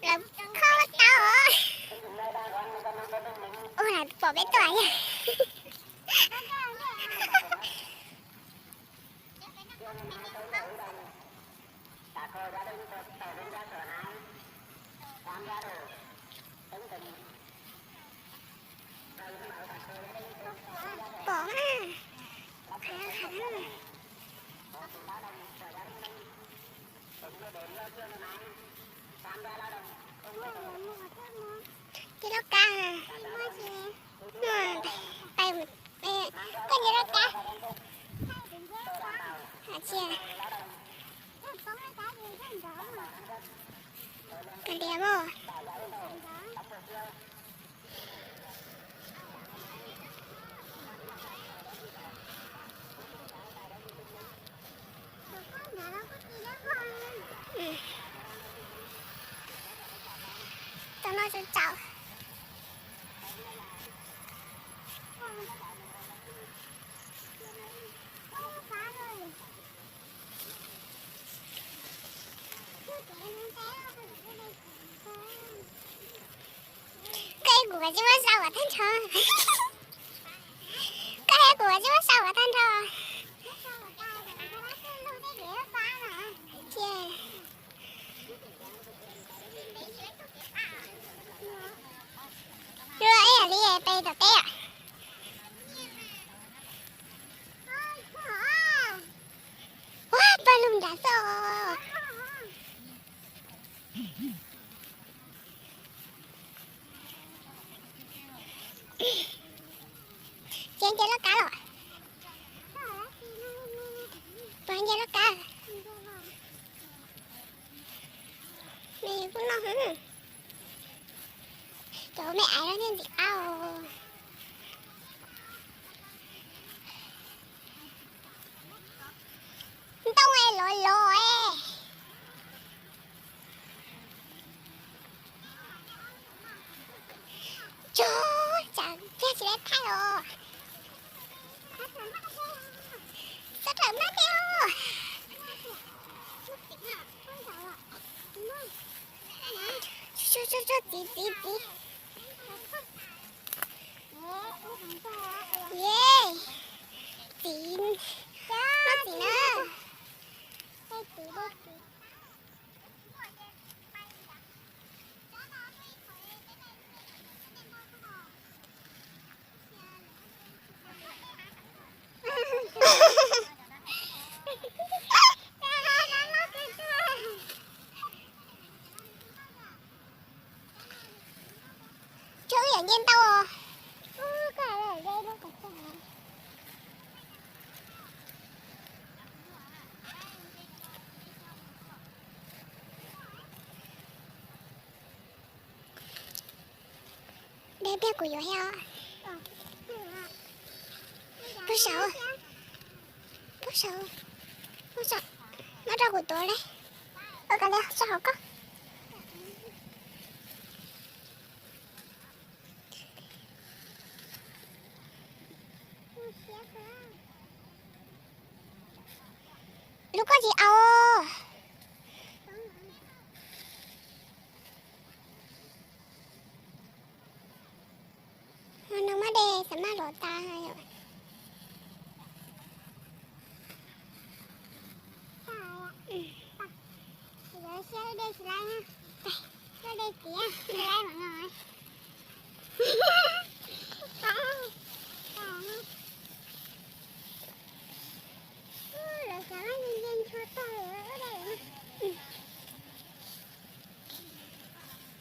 Lawv khob tau. Ua pom peb tuaj yog. Pom na. Ces lub kab, koj nce lub kab. Cia, kav liam mog. Tam no tsaus tsaus. Koj es kuv kav tsij muab sau kom tag nrho. Koj es kuv kav tsij muab sau kom tag nrho. Luag ib yam li pem tom teb. Ua pawg lug nrad xwb. Ces nce lub kab los. Puas nce lub kab? Nws kuj loj heev. Cov me aiv no thiaj ntxim qab os. Ntoo es lov lov es. Tsuag, tsam tiag tsis lawv thaij os. Txhob rawm maj thiab. Tsuag, tsuag, txiv, txiv, txiv. Ye, txiv, noj txiv na. Tsuag, wb yuav nce ntau os. Deb tiag kuv yuav thiab. Pub saum, pub saum, pub saum, muab rau kuv tuav li. Ua kav liam tso hauv koj. Lub koj tsis au. Nws muab de xav maj los tas.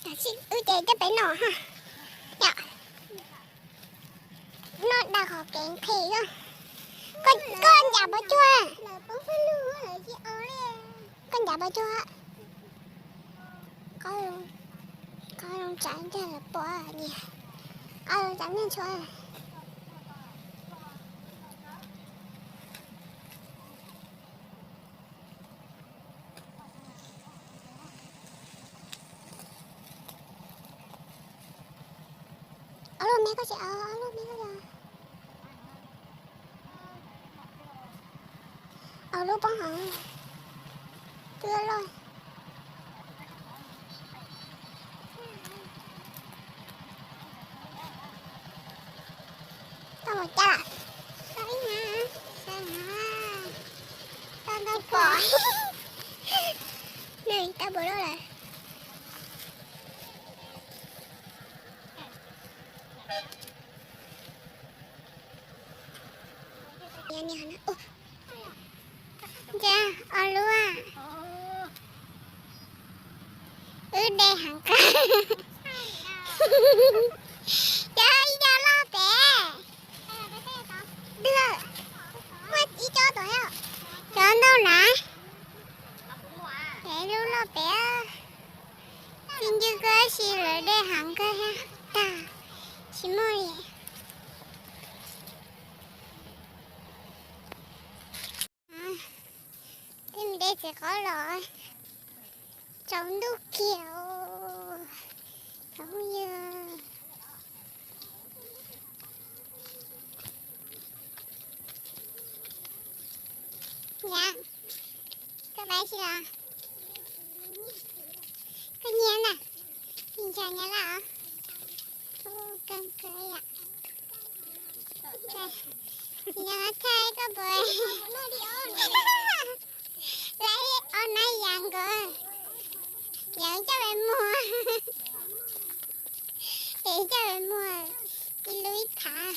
Tam sim wb ces coj peb no ha. Yom, noj dag qhov kev nqhis os. Koj ncav pov cuag. Koj ncav pov cuag. Qab zoo tsav ntag lawv pom niag. Qab zoo tsav ntag tshua. Ob lub me koj tsis au, ob lub me koj yog. Au lub poob hauv. Twb loj. Dab puas loj lawm. Ua, ob lub. Wb de heev kawg. Cov ib co loj pem. Muaj ib co tom, cov ntau na. Pem lub loj pem. Txi ncw kawg tab sis lawv de heev kawg thiab tag, tsis muaj li. Peb mus de txiv qaub los, tsaus ntuj kiag os. Cov phooj ywg, koj pab tsi los? Koj nyiam na? Ntshai nyiam lawm os. Kawg kawg yom. Tsis nyiam thaij koj puas, lawv ob nab yas nkaus, yas coj pem muag, es coj pem muag ib lub ib thav.